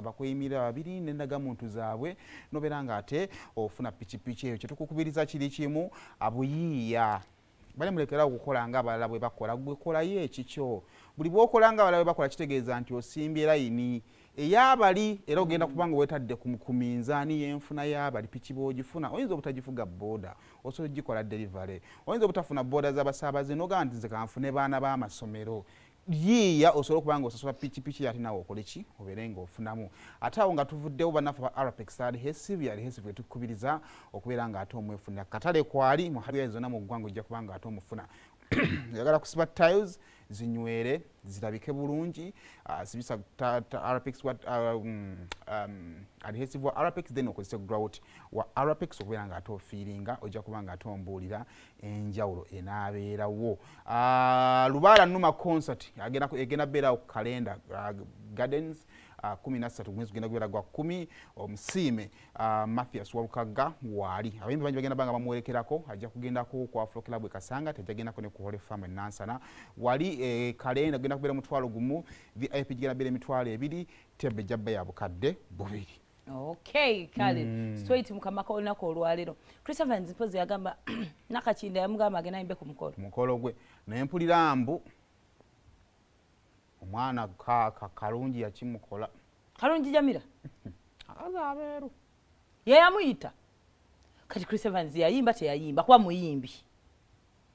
Abakweyimirira babiri n'endagamuntu zaabwe, nobeera nga ate ofuna pikipiki eyo. Kyetukukubiriza kiri kimu, abuyiiya bali mulekera okukola nga abalala bwe bakola. Gwe kolayo ekikyo. Buli bw'okola nga abalala bwe bakola kitegeeza nti osimbye layini ey'abali, era ogenda kubanga weetadde ku minzaani y'enfuna y'abali. Piki bw'ogifuna oyinza obutagifuga booda, osobola ogikola delivery, oyinza obutafuna booda z'abasaabaze n'ogamba nti nze kanfune baana b'amasomero. Yiiya osobola okuba nga osasula pikipiki ate naawe okole ki, obeere ng'ofunamu. Ate awo nga tuvuddewo, bannaffe ba Arapex adhesive, adhesive etukubiriza okubeera nga ate omwefunira katale kwali mu hardware zonna mu ggwanga, ojja kuba nga ate omufuna. Oyagala kusiba tiles zinywere zirabike bulungi, sibisa Arapex wa adhesive wa Arapex, then okozese grout wa Arapex okubeera nga ate ofiiringa, ojja kuba nga ate ombuulira enjawulo enaabeerawo. Lubaala Numa concert egenda beerawo ku Kalenda Gardens 13 mwezi gugenda kubeera gwa 10. Omusiime Mathias Walukagga waali, abayimbi bangi bagenda banga bamuwerekerako. Ajja kugendako ku Afro Club e Kasanga, tajja gendako ne ku Holy Farm e Nansana. Wali Kalenda genda kubeera 10,000, VIP gigenda beera 20,000, tebe jabba ya 2,000. Okay, kale straight mukamaka olunaku olwaleero. Christopher Nzipozi yagamba Nakakinda yamugamba agenda ayimbe ku mukolo. Mukolo gwe naye mpulira mbu omwana Kalungi yakimukola. Kalungi Jamira akazi abeeru ye yamuyita. Kati Chris Evans yayimba teyayimba kuba muyimbi.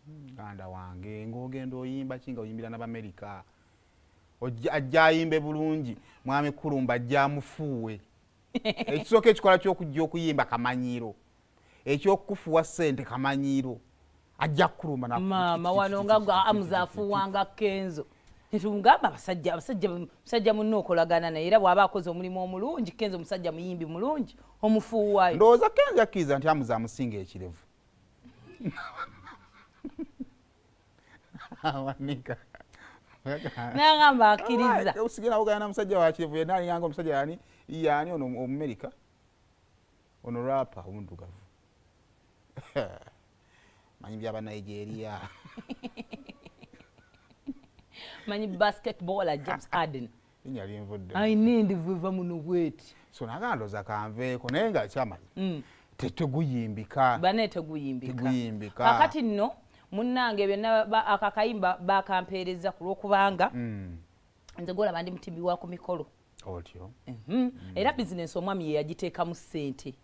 Muganda wange ng'ogenda oyimba ki nga oyimbira n'Abamerika, ajja ayimbe bulungi, mwami Kulumba ajja amufuuwe. Ekisooka ekikola ky'okujja okuyimba kamanyiiro, ekyokufuwa ssente kamanyiiro, ajja kukulumba. Maama wano nga amuzafuwanga Kenzo. Netugamba abasajja musajja munno okolagana naye, era bw'aba akoze omulimu omulungi, Kenzo musajja muyimbi mulungi, omufuuwayo. Ndowooza Kenzo akkiriza nti amuza amusinga ekirevu. Awanika nagamba akkiriza. Osigala ogana na musajja wa kirevu yenna alinganga omusajja yani yani ono Omumerika, ono rapa omuddugavu, manyi byaba Nigeria, manyi basketballer James Harden. Linnya linvudde. Ayina endivu eva muno bweti. So nagamba ndowooza kanveeko, naye nga kyamanyi teguyimbika. Bane teguyimbika. Teguyimbika. Kakati nno munnange byonna akakayimba bakampeereza ku lw'okubanga nze gwolaba ndi mutimbi wa ku mikolo. Otyo. Era bizinensi omwami ye yagiteekamu ssente.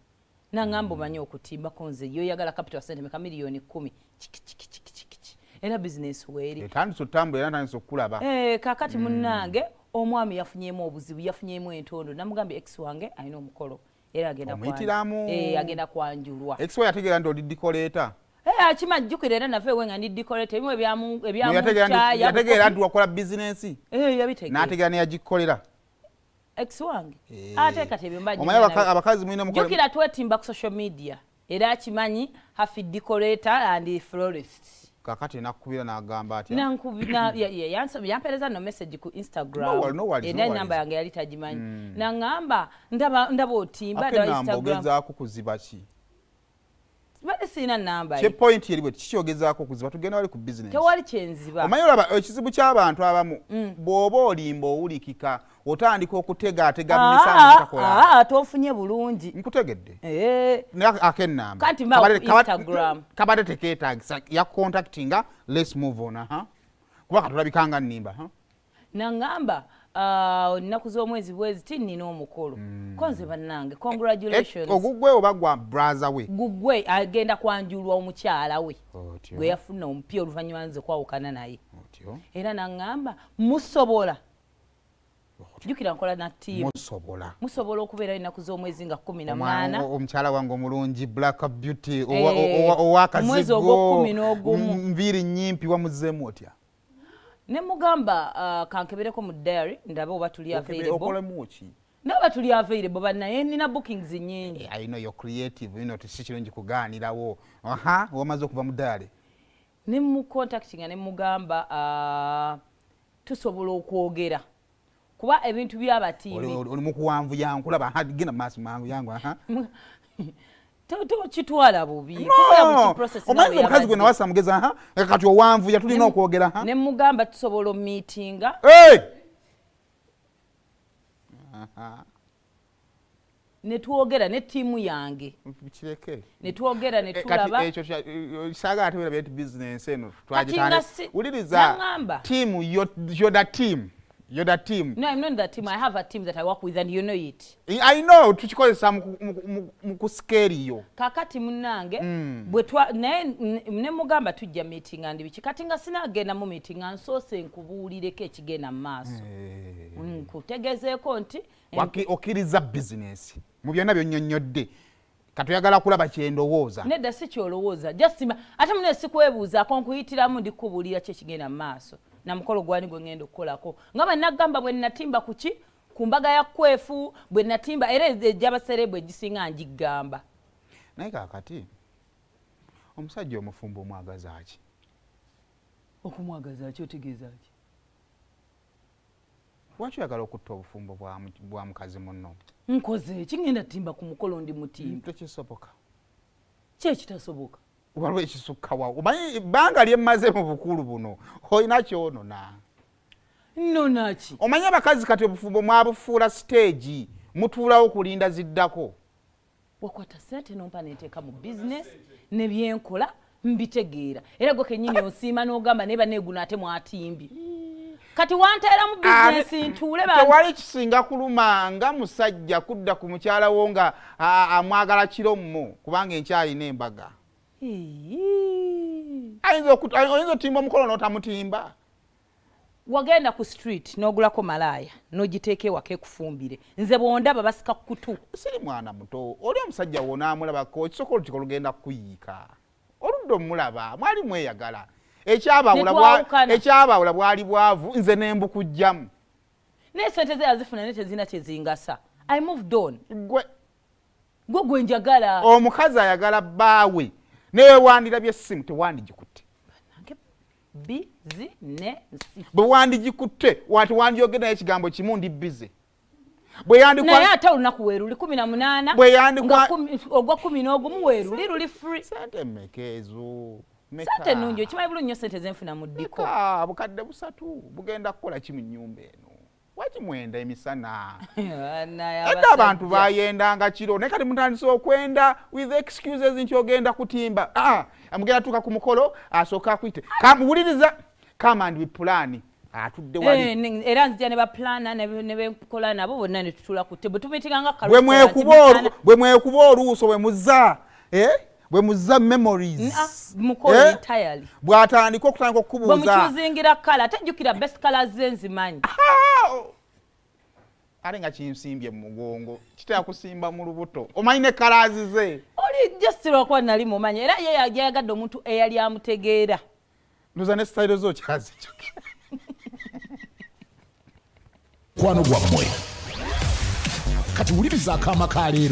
Nangamba omanyi okutimbako nze yoyagala capital ssente meka 10,000,000 kiki kiki kiki kiki. Era bizinensi weeri. Etandise otambula era ntandise okukulaba. Kakati munnange omwami yafunyemu obuzibu, yafunyemu entondo. Namugambye ex wange alina omukolo era agenda agenda kwanjulwa. Ex we yategeera nti oli decorator. Akimanyi, jjukira era naffe ewe nga ndi decorator, ebimu ebyamukyaya. Yategeera nti wakola bizinensi. Yabitegeera. N'ategeera neyagikolera. Ex wange. Ate kati ebyo mba Omanyi abakazi mulina mukola. Jjukira twetimba ku social media. Era akimanyi hafi decorator and florist. Kakati nakubira n'agamba atya? Yampeereza no message ku Instagram. No Era namba yange yali tagimanyi. Nangamba ndaba otimba ndaba Instagram. Ogezaako kuziba ki? Badde sirina namba. Kye point eri bwe kikyogezaako okuziba, tugenda wali ku business. Tewali kyenziba. Omanyi olaba ekizibu ky'abantu abamu, bw'oba olimba owulikika, otandika okutegaatega mu misango gitakola. Tofunye bulungi. Nkutegedde. Naye ak'ennamba. Kanti mba ku Instagram. Kabadde tekeetaagisa, ya contactinga, let's move on. Kuba katulabikanga nnimba. Nangamba ennaku z'omwezi bwezi nina omukolo. Konze bannange, congratulations. Ogugwe oba gwa brother we? Gugwe agenda kwanjulwa omukyala we. Gwe yafuna omupya oluvannyuma nze kwawukana naye. Era nangamba musobola. Jjukira nkola na ttiimu. Musobola. Musobola okubeerayo ennaku z'omwezi nga 18. Omukyala wange omulungi Black Beauty ow'akazigo. Omwezi ogw'okkumi n'ogumu. Nviiri nnyimpi wamuzzeemu otya? Ne mugamba kankebereko mu diary ndabe oba tuli available. Okolemu ki? Ndaba tuli available bannaye nina bookings nnyingi. I know you're creative, you know si kirungi kugaanirawo. Wamaze okuva mu diary. Ne mu contactinga ne mugamba tusobola okwogera. Kuba ebintu by'abatimbi. Oli mukuwanvu yangu kulaba genda maaso mangu yangu. Tokitwala bubi. Omanyi omukazi gwe nawasa mugezi kati owanvu yatulina okwogera. Ne mugamba tusobola omiitinga. Ne twogera ne ttiimu yange. Kireke. Ne twogera ne tulaba. Kati ekyo saagala tubeera nti bizinensi eno twagitandika. Wuliriza, ttiimu, you're the team. You're the team. No, I'm not the team. I have a team that I work with and you know it. I know. Tukikozesa mu kuscale yo. Kakati munnange, ne mugamba tujja meeting and biki. Kati nga sinagenda mu meeting nsoose nkubuulireko ekigenda mu maaso. Nkutegezeeko nti okkiriza business. Mu byonna byonnyonnyodde. Kati oyagala kulaba kyendowooza. Nedda si kyolowooza. Just ate munne sikwebuuzaako nkuyitiramu ndikubuulira ki ekigenda mu maaso. Na mukolo gwani gwe ngenda okukolako. Nga bwe nagamba bwe natimba ku ki? Ku mbaga ya Kwefu, bwe natimba era egy'abaserebu egisinga ngigamba. Naye kaakati omusajja omufumbo omwagaza ki? Okumwagaza ki otegeeza ki? Lwaki oyagala okutta obufumbo bwa mukazi munno? Nkoze ki? Ngenda timba ku mukolo ndi mutimba. Tekisoboka. Ki ekitasoboka? Waliwo ekisukka wawo. Omanyi ebbanga lye mmaze mu bukulu buno olina kyonona. Nnona ki? Omanyi abakazi kati obufumbo mwabufuula siteegi, mutuulawo kulinda ziddako. Wakwata ssente nompa nenteeka mu bizinesi ne byenkola mbitegeera. Era gwe kennyini osiima n'ogamba naye banneeguno ate mwatimbye. Kati wanteera mu bizinesi ntuule Tewali kisinga kuluma nga musajja kudda ku mukyala wo nga amwagala kiro mmo kubanga enkyalina embaga. Ayinza otimba omukolo n'otamutimba. Wagenda ku street n'ogulako malaaya n'ogiteeka ewaka ekufumbire. Nze bw'ondaba basika kutu. Siri mwana muto, oli omusajja w'onaamulabako ekisooka olukiko lugenda kukuyiika. Oludda omulaba mwali mweyagala. Ekyabaawula bwali bwavu nze ne mbukuggyamu. Naye ssente ze yazifuna naye tezirina kye zingasa. I moved on. Gwe gwe njagala. Omukazi ayagala bbaawe. Naye wandirabye essimu tewandigikutte. Bizinesi. Bwe wandigikutte wati wandyogedde naye ekigambo kimu ndi busy. Naye ate olunaku weeruli 18 ogwa 11 weeruli luli free. Ssente mmeka ezo? Ssente nnungi, okimanyi bulungi nnyo ssente zenfuna mu ddiko. Bukadde 3 bugenda kukola ki mu nnyumba eno? Lwaki mwenda emisana? Edda abantu bayendanga kiro naye kati mutandise okwenda with excuses nti ogenda kutimba. Amugenda tuuka ku mukolo asooka akuyite. Wuliriza, come and we plan. Atudde wali. Era nzija ne baplana ne benkola nabo bonna ne tutula ku table. Tumitinganga Bwe mwekuba oluuso bwe muzza. Bwe muzza memories. Mukolo entirely. Bw'atandika okutandika okukubuuza. Bwe mukyuzingira kala, tajjukira best colors ze nzimanyi. Ate nga kinsimbye mu mugongo, kitera kusimba mu lubuto. Omanyi ne colors ze. Oli just lwakuba nali mumanyi era ye yayagadde omuntu eyali amutegeera. Ndoza ne style zo kyazijjukira. Mukwano gwammwe. Kati wuliriza akaama ka leero.